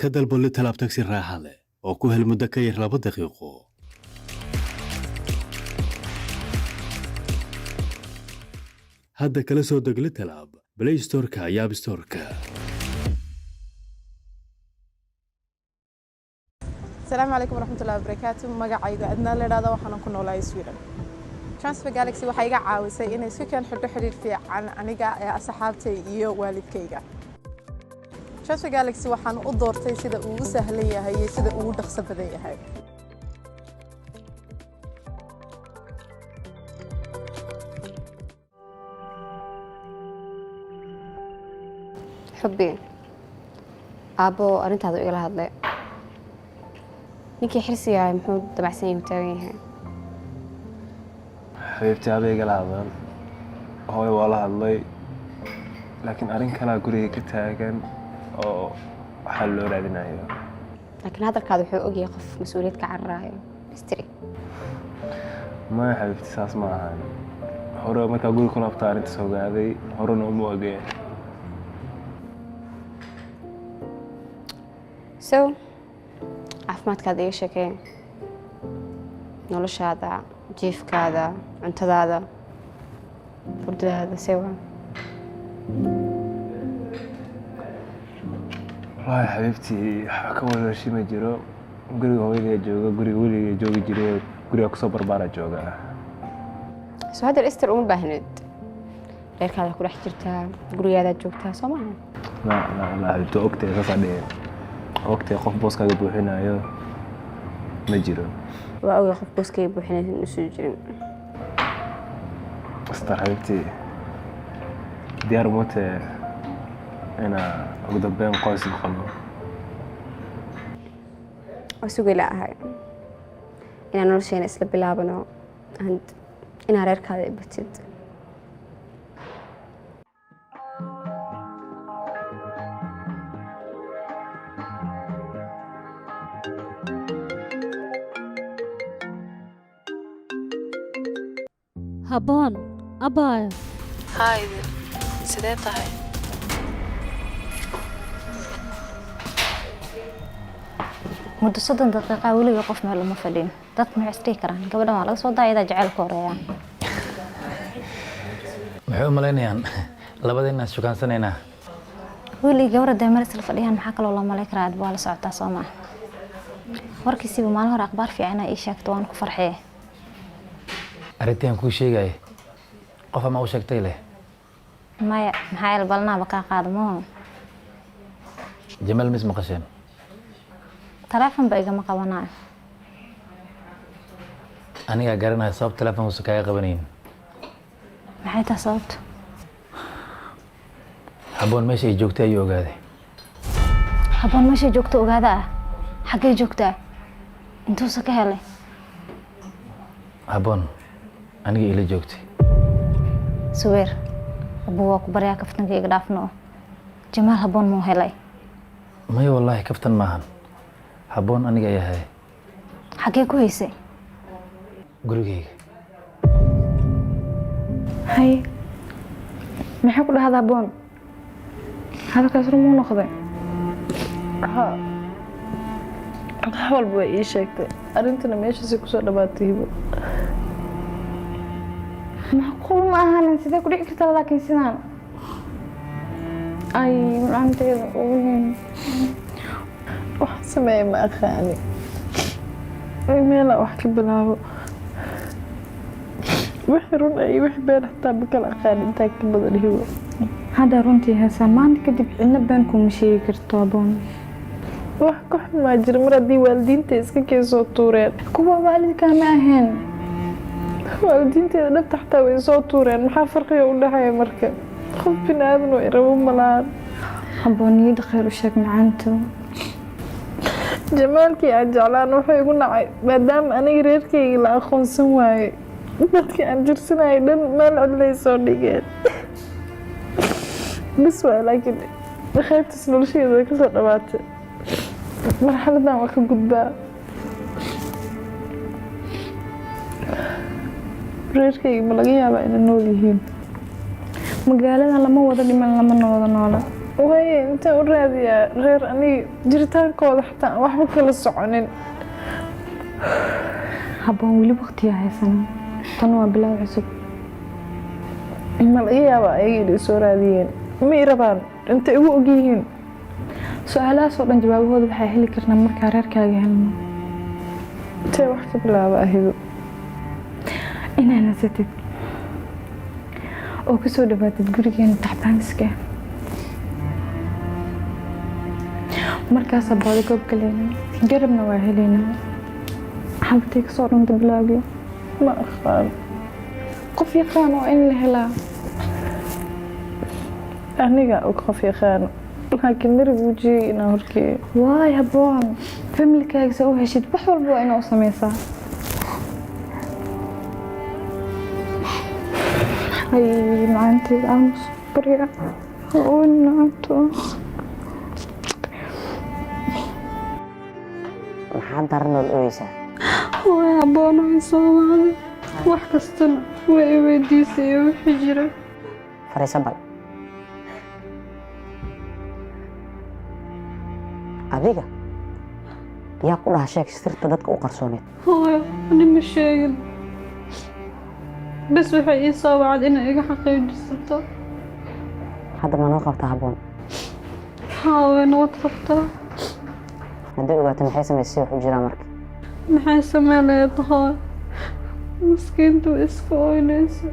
Ka dalbo Little app tagsi raaxa leh oo ku hel muddo ka yar 2 daqiiqo. Hadda kala soo deg Little app Play Storeka iyo App Storeka. Asalaamu calaykum waraxmatullahi wabarakaatu. Magacayga Adnaan la idhahda, waxaanan ku noolahay Sweden. Transfer Galaxy waxay iga caawisay inay isku keen xidho xidhiir fiican aniga ee asxaabtay iyo waalidkayga. Transfer Galaxy waxaan u doortay sida uu u sahlan yahay iyo sida uu u dhaqso badan yahay. Xubbi, aabbo arrintaada igala hadlay. Ninkii xirsigahay muxuu dabacsan yahay, taagan yahay? Xabiibtii, aaba igala hadlan, hooyo waa la hadlay, laakiin arrin kalaa guriga ka taagan oo waxaa loo raadinayo. Laakiin hadalkaada wuxuu ogyahay qof mas-uuliyad ka cararaayo mistri. Maya xabiibti, saas ma ahan. Hore markaa guriga ku laabta arrintaas ogaaday, horena uma ogeen. So caafimaadkaada iga sheekee, noloshaada, jiifkaada, cuntadaada, hurdadaada, see waa? Wallaahi xabiibtii, waxba ka walwalshi ma jiro. Guriga hooyaday jooga, guriga weligay joogi jiray, guriga kusoo barbaara jooga. So haddeer Ester uma baahnid, reerkaada ku dhex jirtaa, gurigaadaa joogtaa, soo maaha? La la la xabiibti, waa ogtahay, saasaa dhihin. Waa ogtahay, qof booskaaga buuxinayo ma jiro. Waa ogay qof booskayga buuxinaysan usoo jirin. Star xabiibtii, diyaar moote inaa ugu dambeyn qoys noqono? Waa sugay la ahay inaan nolosheena isla bilaabano and inaa reerkaada i batid. Habboon abaayo. Haa Idil, sidee tahay? Muddo 30 daqiiqa weliga qof meel uma fadhin. Dadku maxay isdhihi karaan? Gabadhan waa laga soo daayadaa, jaceylka horeeya. Maxay u malaynayaan labada inaan shukansanaynaa? Wiil iyo gabar hadday meel isla fadhiyaan, maxaa kaloo loo malay karaa? Adba waa la socotaa, soo maa? Warkiisiiba maalin hore akhbaar fiicana ii sheegta, waan ku farxee. Arrintii aan kuu sheegaya qof ama u sheegtay leh? Maya, maxaa yeele balnaaba kaa qaada maho. Jamaal mis maqasheen? Taleefon ba igama qabanayo. Anigaa garanaya sabab telefoonkuusa kaaga qabanayn. Maxay tahay sababta? Habboon meesha ay joogtay ayuu ogaaday. Habboon meeshay joogto ogaada ah? Xaggay joogtaa? Intuusa ka helay? Habboon aniga ila joogtay. Suweer abuu, waa ku baryaa, kaftanka iga dhaafno. Jamaal habboon muu helay? Maya, wallaahi kaftan maahan. Habboon aniga ayaa haya. Xaggee ku haysay? Gurigayga. Hay, maxay ku dhahdaa Boon? Hadalkaas run muu noqday? Haa, wax walba way ii sheegtay, arrintana meeshaasay kusoo dhammaatay, Hibo. Macquul ma ahanin. Sidee ku dhici kartaa? Laakiin sidaan ay macanteeda ooyin. Wax sameeya ma aqaani, meelaa wax ka bilaabo. Wixii run ah iyo wixii been xataa ma kala aqaani intaa ka badan, Hibo. Hadda runtii heesaa, maanta kadib cidna been kuma sheegi karto, Aboon. Wax ka xumaa jira mar haddii waalidiinta iska kee soo tuureen? Kuwa waalidkaa ma ahayn. Waalidiinteeda dhabta xataa way soo tuureen. Maxaa farqiga u dhexeeya marka? Qof bini aadan oo irabo malahan. Habboon, niyadda khayr u sheeg macaanto. Jamaalkii aan jeclaan wuxuu igu nacay maadaama aniga reerkayga la aqoonsan waayey. Dadkii aan jirsanayay dhan meel cidlay soo dhigeen. Bas waay, laakiin qaybtaas nolosheeda way kasoo dhamaatay. Marxaladan waa ka gudbaa. Reerkayga ma laga yaabaa inay nool yihiin? Magaaladan lama wada dhiman, lamana wada noola. Waaye intaan u raadiyaa reer aniga jiritaankooda xataa aan waxba kala soconin. Habboon, weli waqtiyaa haysanaa. Tan waa bilow cusub. Ma laga yaabaa ayaga inay soo raadiyeen? Ma i rabaan? Intay igu ogyihiin? Su-aalahaas oo dhan jawaabahooda waxaa heli karnaa markaa reerkaaga helno. Intee wax ka bilaaba ahigo? Inaa nasatid oo kusoo dhawaatid gurigeena taxbaaniska, markaasaa baadigoob galaynaa, garabna waa helaynaa. Xaltay kasoo dhunta bilaagii. Ma aqaan. Qof yaqaan oo in la helaa. Aniga og qof yaqaano, laakiin marib wejigay inaan horgeeyo. Waay habboon, familkaaga saa u heshid wax walba waa inaa u sameysaa. Ay macaanteeda, aamus, barya ha oonin macaanto. Maxaa daran ood ooyeysaa? Waay habboon, way soo wacday, wax kastana way i weydiisay iyo wixii jira. Fariiso bal. Adiga yaa ku dhaha sheeg sirta dadka u qarsooneed? Hooyo, ani ma sheegin, bas waxay ii soo wacday inay iga xaqiijisato. Hadda ma noo qabtaa, Habboon? Haa, way nabad qabtaa. Hadday ogaato maxay samaysay? Wax u jiraa marka? Maxay sameyn lahayd hooyo? Maskiintu way iska oynaysa,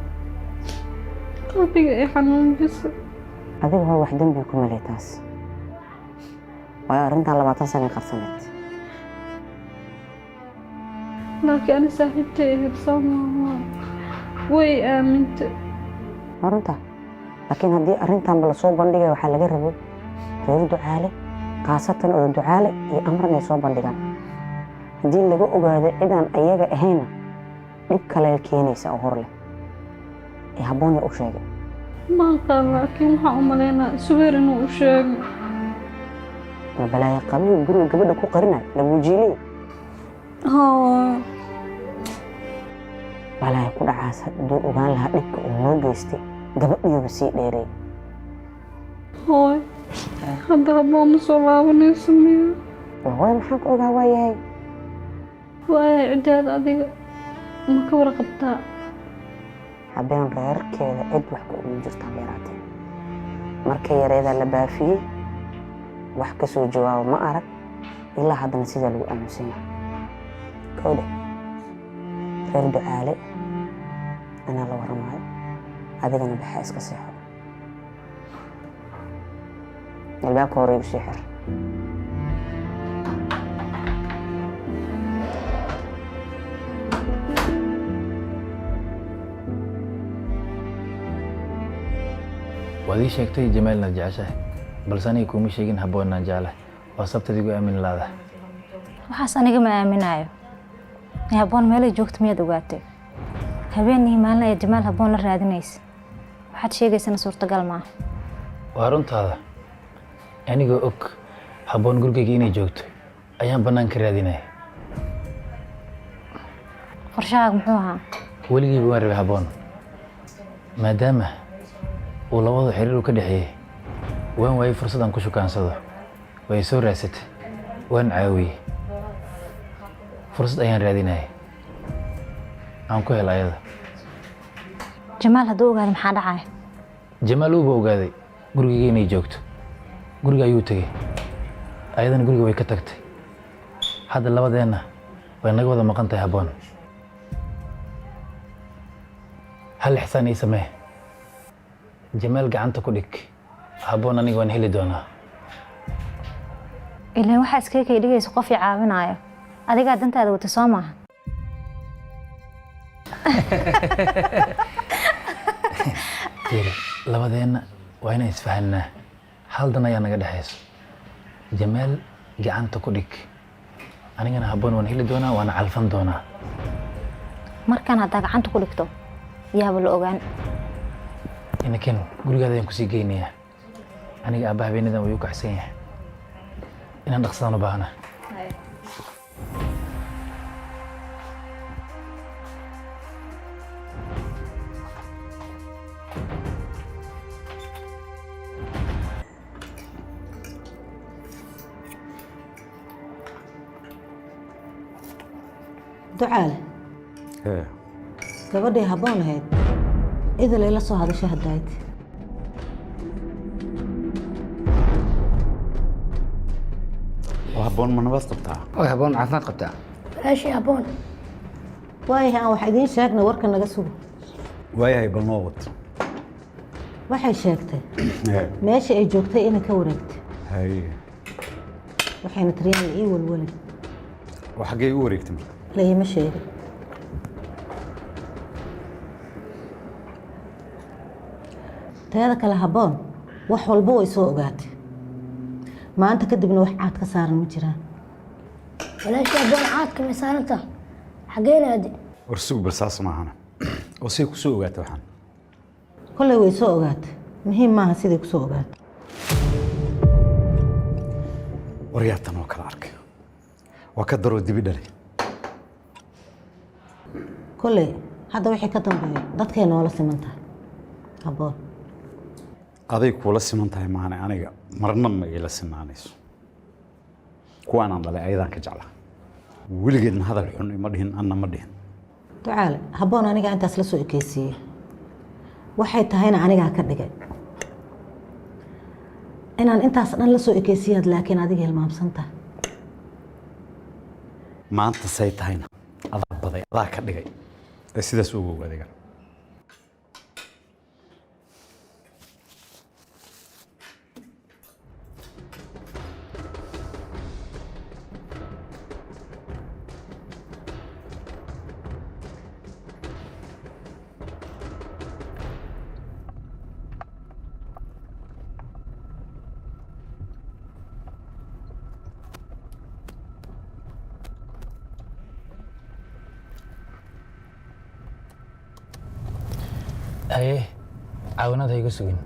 qalbiga ay xanuunjisa. Adiga hoo wax dembi kuma leh taas, waayo arrintan 20 sanay qarsaneed. Laakiin ani saaxiibtay ahayd, soo maaha? Way aamintay. Waa runta, laakiin haddii arrintanba lasoo bandhigaya, waxaa laga rabay reer Ducaale, khaasatan oda Ducaale iyo Amran, ay soo bandhigaan. Haddii laga ogaado cidaan ayaga ahayna, dhib kale keenaysa oo hor leh ee Habboon yaa u sheegay? Ma aqaan, laakiin waxaan u malaynaa Subeer inuu u sheegay. Ma balaayo qabihi guriga gabadha ku qarinayo labuujiiley? Haa. Balaayo ku dhacaas, hadduu ogaan lahaa dhibka uu noo geystay, gabadhiiba sii dheereey. Hooy, hadda Habboon ma soo laabanayso miya? Hooy, maxaan ka ogaa? Waayahay. Waaya, ciddaada adiga ma ka warqabtaa? Habeen reerkeeda cid wax ka ugu jirtaa beeraatee. Marka yareedaa la baafiyey, wax ka soo jawaabo ma arag ilaa haddana. Sidaa lagu aaminsan yahay kowdhe reer Ducaale anaa la warramaayo. Adigana baxa, iska seexo, albaabka hore igu sii xir. Waad ii sheegtay Jamaal inaad jeceshahay, balse aniga kuuma sheegin Habboon inaan jeclahay. Waa sababta igu aamin laada. Waxaas aniga ma aaminayo. Ee Habboon meelay joogto miyaad ogaatay? Habeenihii maalin ayaa Jamaal Habboon la raadinaysa. Waxaad sheegaysana suurtagal maaha. Waa runtaada. Anigoo og Habboon gurigayga inay joogto ayaan bannaanka raadinaya. Qorshahaaga muxuu ahaa? Weligeyba waan rabay Habboon, maadaama uu labada xiriir uu ka dhexeeyey. Waan waayey fursad aan ku shukaansado. Way soo raadsatay, waan caawiyey. Fursad ayaan raadinayay aan ku helo ayada. Jamaal hadduu ogaado maxaa dhacaya? Jamaal uuba ogaaday gurigayga inay joogto. Guriga ayuu tegey, ayadana guriga way ka tagtay. Hadda labadeenna way naga wada maqan tahay. Habboon, hal ixsaan ii samee: Jamaal gacanta ku dhig. Habboon aniga waan heli doonaa. Ilaan waxaa iskaga kay dhigaysa qof i caawinaayo. Adigaa dantaada wata, soo maaha? Fiiri, labadeenna waa inaan isfahanaa. Hal dan ayaa naga dhexayso: Jamaal gacanta ku dhig, anigana Habboon waan heli doonaa, waana calfan doonaa. Markaan haddaa gacanta ku dhigto, yaaba la ogaan. Inaken, gurigaada ayaan kusii geynayaa. Aniga aabba habeenadan wuu igu kacsan yahay, inaan dhaqsadaan u baahana. Ducaale, Hee. Gabadhay habboon ahayd idil ay la soo hadashay haddayd. Oo habboon ma nabad qabtaa? Oy, habboon caafimaad qabtaa. Walaashii habboon. Waayahay, aan wax idiin sheegna, warka naga sugo. Waayahay, bal noo wad. Waxay sheegtay Hee. meesha ay joogtay inay ka wareegtay. Haye. Waxayna tiriyaan la ii walwalay. Oo xaggay u wareegtay marka? La iima sheegin. Teeda kale, habboon wax walba way soo ogaatay. Maanta kadibna wax caad ka saaran ma jiraan. Walaashii habboon caadka may saaranta? Xageena aade? War sug bal, saas maahana. Oo say ku soo ogaatay waxaan? Kolley way soo ogaatay, muhiim maaha siday ku soo ogaatay. Waryaatan oo kala arkay waa ka daroo dibi dhalay. Kolley hadda wixii ka dambeeya dadkay noola siman tahay habboon. Aday kuula siman tahay maahane, aniga marna ma iila sinaanayso. Kuwaanaan dhalay ayadaan ka jeclaa. Weligeedna hadal xun ima dhihin, anna ma dhihin. Ducaale, habboon anigaa intaas la soo ekeysiiyey, waxay tahayna anigaa ka dhigay inaan intaas dhan la soo ekeysiiyaad, laakiin adiga hilmaamsan tahay. Maanta say tahayna adaa baday, adaa ka dhigay ee sidaas ogow adiga. Haye, caawinaad ha iga sugin.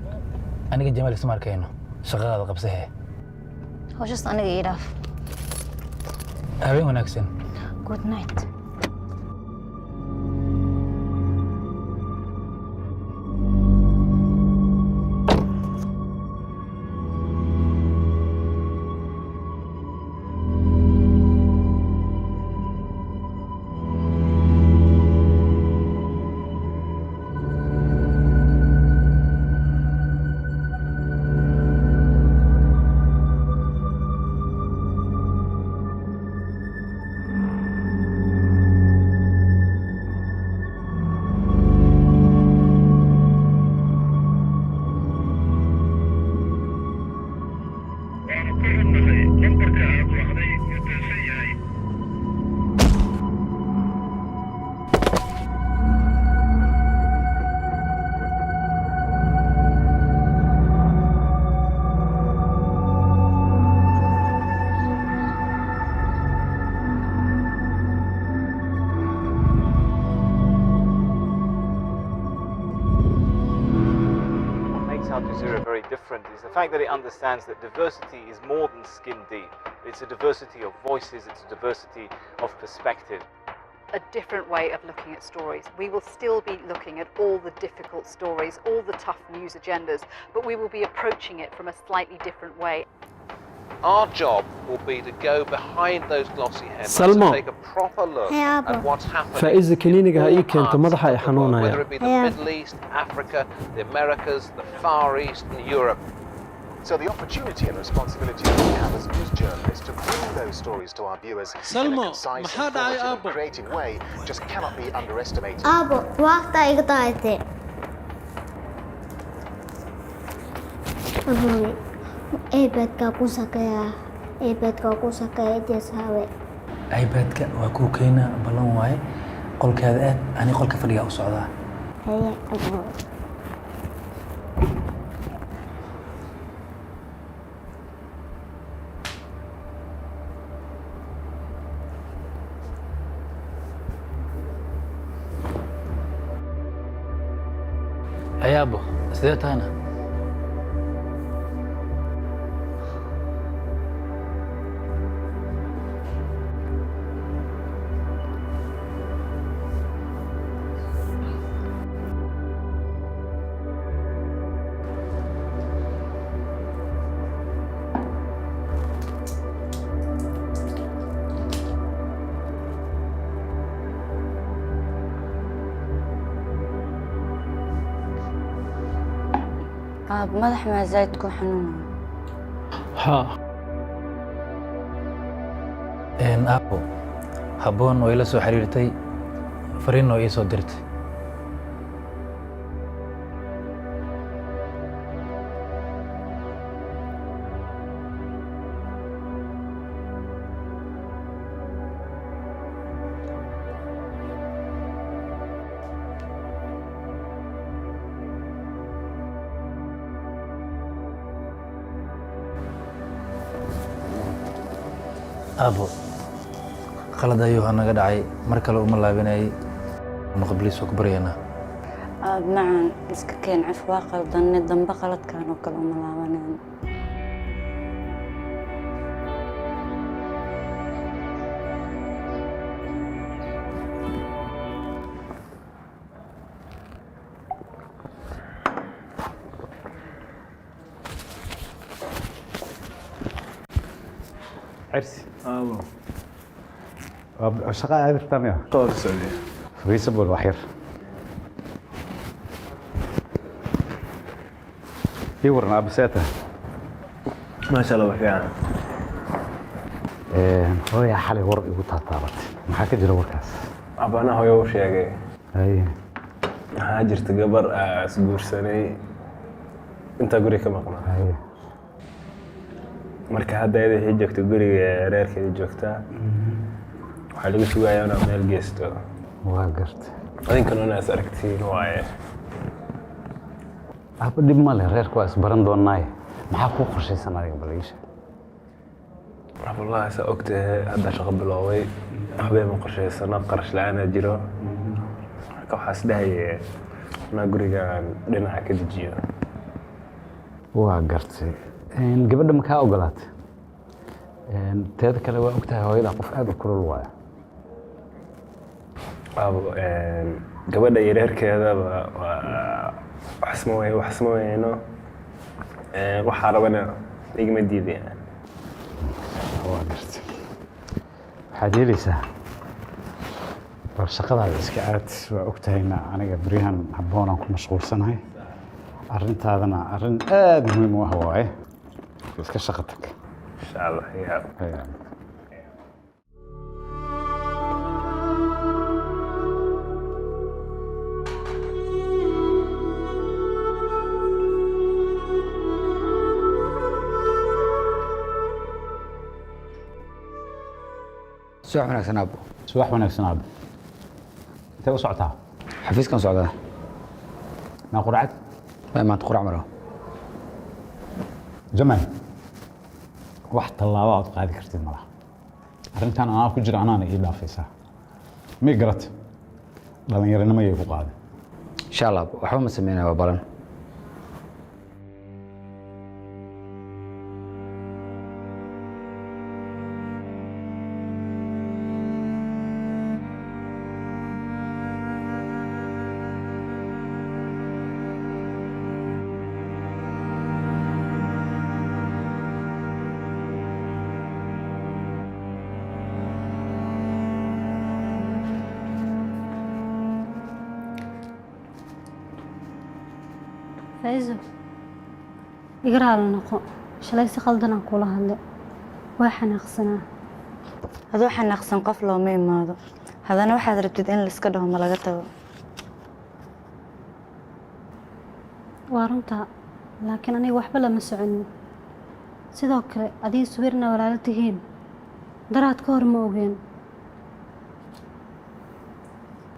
Aniga Jamaal isma arkayno, shaqadaada qabsahee. Hawshaas aniga ii dhaaf. Habeen wanaagsan. Good night. What makes Al Jazeera very different is the fact that it understands that diversity is more than skin deep. It's a diversity of voices, it's a diversity of perspective. A different way of looking at stories. We will still be looking at all the difficult stories, all the tough news agendas, but we will be approaching it from a slightly different way. Our job will be to go behind those glossy headlines Salmo. and take a proper look Hey, Abba. at what's happening. Faa'iisa, kiniiniga ha ii keento, madaxa ay Whether xanuunaya. it be the Middle East, Africa, the Americas, the Far East, and Europe. So the opportunity and responsibility that we have as news journalists to bring those stories to our viewers in a Salmo, concise, maxaa dhacay, informative, and Aabbo? creative way just cannot be underestimated. Aabo, waagtaa iga daayatee. Aboowe, iPadkaa ku sakeeyaa, iPadkaa ku sakeeya ijesaawe. iPadka waa kuu keenaa, ballan waaye. Qolkaada aad, ani qolka fadhigaa u socdaa. Haye, aboowe. Haye aabbo, sidee tahayna? Aab, madax maa zaid ku xanuunaya? Haa. Aabbo, Habboon way la soo xiriirtay, fariinna way ii soo dirtay. Aabbo, qalad ayuu naga dhacay, mar kale uma laabinayay. Noqobliis waa ku baryaynaa. Aab macaan, iska keen caf, waa qaldanne, dambe qaladkan oo kale uma laabanayno. Xirsi. Aabo. Waa shaqa aadi rabtaa miya? Qoor socday. Fariisa bol wax yar. Ii waran aabba, see tahay? Maasha Allah, waa fiican. Hooyaa xalay war igu taataabatay. Maxaa ka jira warkaas? Abana hooyo u sheegay. Haye. Waxaa jirta gabar aa isguursanay intaa guriga ka maqnaa. Haye. Marka hadda ayada waxay joogta guriga reerkeeda joogtaa. Waxaa lagu sugayaa inaa meel geysto. Waa gartay. Adinkana inaa is aragtiin waaye. Aabba, dhib ma leh, reerka waa isbaran doonaaye. Maxaa kuu qorshaysan adiga, bal ii sheeg. Wallahi, saa ogtahay, hadda shaqo bilooway, waxbay ma qorshaysano, qarash la-aanaa jiro. Marka waxaa is dhahaye inaa gurigaan dhinaca ka dejiyo. Waa gartay. Gabadha ma kaa ogolaatay? Teeda kale, waa ogtahay hooyada qof aad u kulul waayo. Aabo, gabadha iyo reerkeedaba waa wax isma weyno. Waxaa rabana igama diidayaan. Waa gartay. Waxaad yeelaysaa, war shaqadaada iska aad. Waa ogtahayna aniga beryahan Habboonaan ku mashquulsanahay. Arrintaadana arrin aad muhiim u ah waaye. Iska shaqo tag. Insha Allah, yaa. Haya. Subax wanaagsan, aabbo. Subax wanaagsan, aabbo. Intee u socotaa? Xafiiskan socdaa. Maa quracad? Ma maanta qurac maro. Jamaal, wax tallaabo aad qaadi kartid malaha. Arrintan anaa ku jira, anaana ii dhaafaysaa. Mi garat, dhalinyaranimo yay ku qaaday. Insha Allah, aabbo, waxba ma sameynaya, waa balan. Faizo, iga raali noqo, shalay si khaldan aan kula hadlay, waa xanaaqsanaa. Adoo xanaaqsan qof looma imaado, haddana waxaad rabtid in laiska dhaho ma laga tago. Waa runtaa, laakiin aniga waxba lama soconin. Sidoo kale adiga Suwiirna walaalo tihiin daraad ka hor ma ogeen.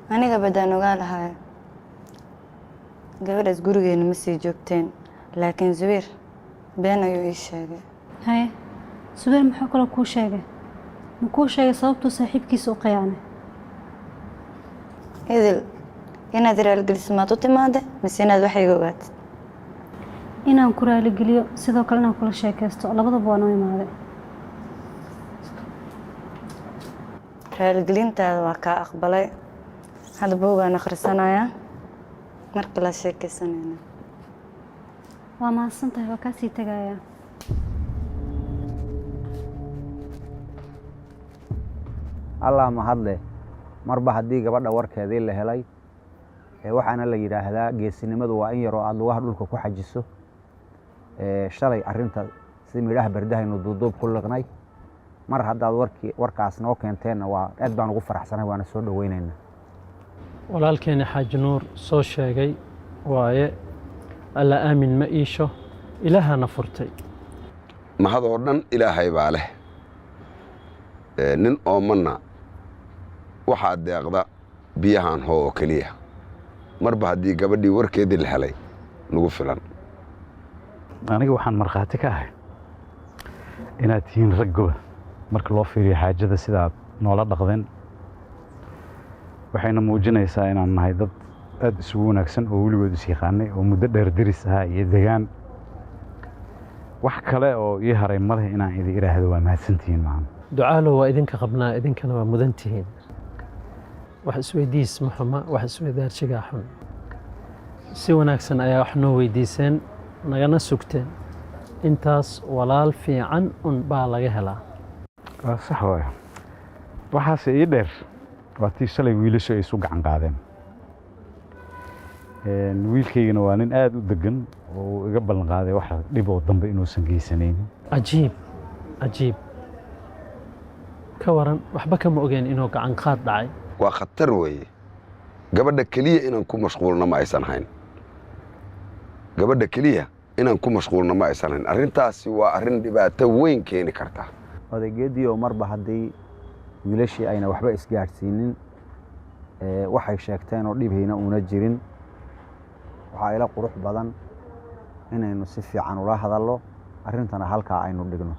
Aniga badaan ogaa lahaay, gabadhaas gurigeena ma sii joogteen, laakiin Zubiir been ayuu ii sheegay. Haye, Suwiir muxuu kaloo kuu sheegay? Ma kuu sheegay sababtuu saaxiibkiisa u khiyaanay? Idil, inaad raaligeliso maad u timaade mise inaad wax iga ogaatid? Inaan ku raaligeliyo, sidoo kale inaan kula sheekaysto, labadaba waan u imaaday. Raaligelintaada waa kaa aqbalay. Hadda buugaan akhrisanayaa, marka la sheekaysanayna. Waa mahadsan tahay, waa kaa sii tegayaa. Allah mahadleh, marba haddii gabadha warkeedii la helay ee waxaana la yidhaahdaa geesinimadu waa in yaroo aada lugaha dhulka ku xajiso. Shalay arrinta si midhaha berdahaynu duuduub ku liqnay. Mar haddaad warkii warkaas noo keenteenna, waa aad baan ugu faraxsanay, waana soo dhoweynaynaa. Walaalkeena Xaaji Nuur soo sheegay waaye, Alla aamin ma iisho, Ilaahana furtay. Mahadoo dhan Ilaahay baa leh. Nin oomanna waxaa deeqda biyahan hoo oo keliya. Marba haddii gabadhii warkeedii la helay, nagu filan. Aniga waxaan markhaati ka ahay inaad tihiin rag goba marka loo fiiriyo xaajada sidaad noola dhaqdeen. Waxayna muujinaysaa inaan nahay dad aad isugu wanaagsan oo weligood is yaqaanay oo muddo dheer deris ahaa iyo degaan. Wax kale oo ii haray ma leh inaan idin idhaahdo waa mahadsantihiin maahan. Ducaalow, waa idinka qabnaa, idinkana waa mudan tihiin. Wax isweydiis ma xuma, wax isweydaarshigaa xun. Si wanaagsan ayaa wax noo weydiiseen, nagana sugteen. Intaas walaal fiican un baa laga helaa. Waa sax waay. Waxaase ii dheer, waa tii shalay wiilashu ay isu gacan qaadeen. Wiilkaygana waa nin aad u degan oo uu iga ballan qaaday wax dhib oo dambe inuusan geysanaynin. Cajiib, cajiib! Ka waran, waxba kama ogeen inuu gacan qaad dhacay. Waa khatar weeye. Gabadha keliya inaan ku mashquulno ma aysan hayn, gabadha keliya inaan ku mashquulno ma aysan hayn. Arrintaasi waa arrin dhibaato weyn keeni karta. Odaygeedii oo marba haddii wiilashii ayna waxba isgaadhsiinin, waxay sheegteen oo dhibhayna uuna jirin, waxaa ila qurux badan inaynu si fiican ula hadallo, arrintana halkaa aynu dhigno.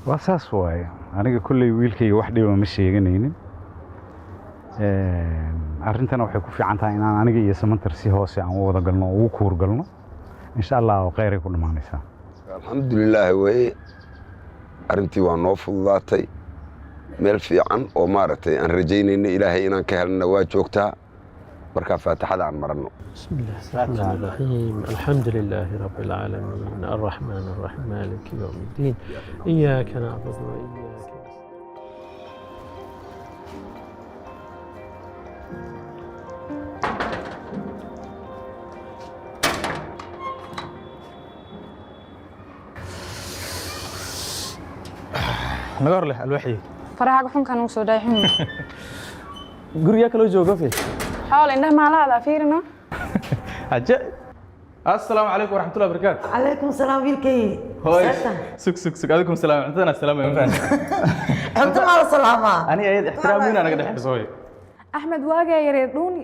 Waa saas waaye. Aniga kolley wiilkayga wax dhiba ma sheeganaynin. Arrintana waxay ku fiican tahay inaan aniga iyo Samantar si hoose aan u wada galno oo ugu kuur galno. Insha Allah oo kheyray ku dhammaanaysaa. Alxamdulilaahi weye, arrintii waa noo fududaatay. Meel fiican oo maaragtay aan rajaynayno Ilaahay inaan ka helna waa joogtaa. Markaa faatixada aan maranno. بسم الله الرحمن الرحيم، الحمد لله رب العالمين، الرحمن الرحيم، مالك يوم الدين، إياك نعبد وإياك نستعين. Naga hor leh alwaaxii. Farahaaga xunkan uu soo dhaay xun. Gurigaa kaloo jooga fi. Xool indhaha maalaada fiirino. Ajaib! Assalaamu calaykum waraxmatullahi wabarakaatu. Calaykum salaam, wiilkay. Hooy, sug, sug, sug. Adikum salaam. Cuntadana salaamay, ma fahanti? Cunto maa la salaamaa? Ani ayad ixtiraam weyn aa naga dhexayso, hooy. Axmed, waagaa yaree dhuuni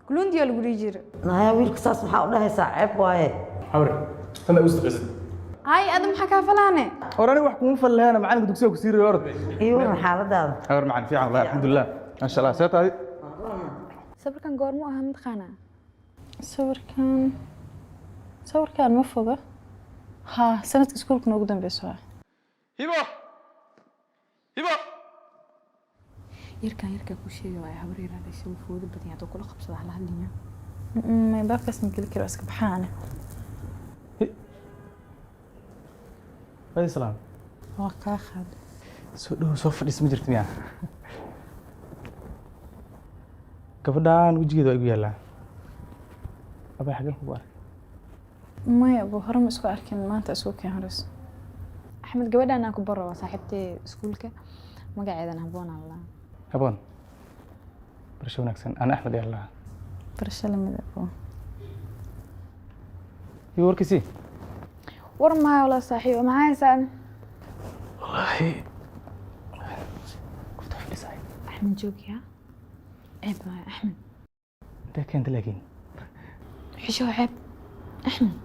kulundiyaa lagu dhihi jira. Naya, wiilka saas maxaa u dhahaysaa? Ceeb waaye. Xawre tana u saqaysid. Hay, ada maxaa kaa falaane? Hor aniga wax kuma fal lahaana, macalinka dugsiga ku sii riyo orod. Iyo waran xaaladaada? Xawre macalin fiican wallahi, alxamdulilah, maasha Allah. See tahay? Sawirkan goormuu ahaa, mataqaanaa? Sawirkan ma foga. Haa, sanadka iskuulka noogu dambeyso waa. Hibo, Hibo! Yarkan yarkaa kuu sheegi waaya, habar yaraa dhashay, wuu foodo badan yahay. Hadduu kula qabsado hala hadlinya. May, baabkaas ma geli karo, iska baxaane. Wadi salaam. Waa kaa qaad. Soo dhow, soo fadhiis. Ma jirto miyaa? Gabadhaan wejigeeda waa igu yaallaa. Abaa, xageen kugu arkay? Maya bu, hore ma isku arkin, maanta isku keen horeyso. Axmed, gabadhaan aan ku baro waa saaxiibtay iskuulka, magaceedana Haboon aan lahaa. Haboon, barasho wanaagsan. Ana Axmed ayaa lahaa. Barasho lamid abo. Iyo warkiisii? War maayo wala saaxiibo, maxaa haysaa? Wallaahi. Axmed, joogyaa, ceeb maayo, Axmed. Intee keenta laakiin? Xisho, ceeb, Axmed.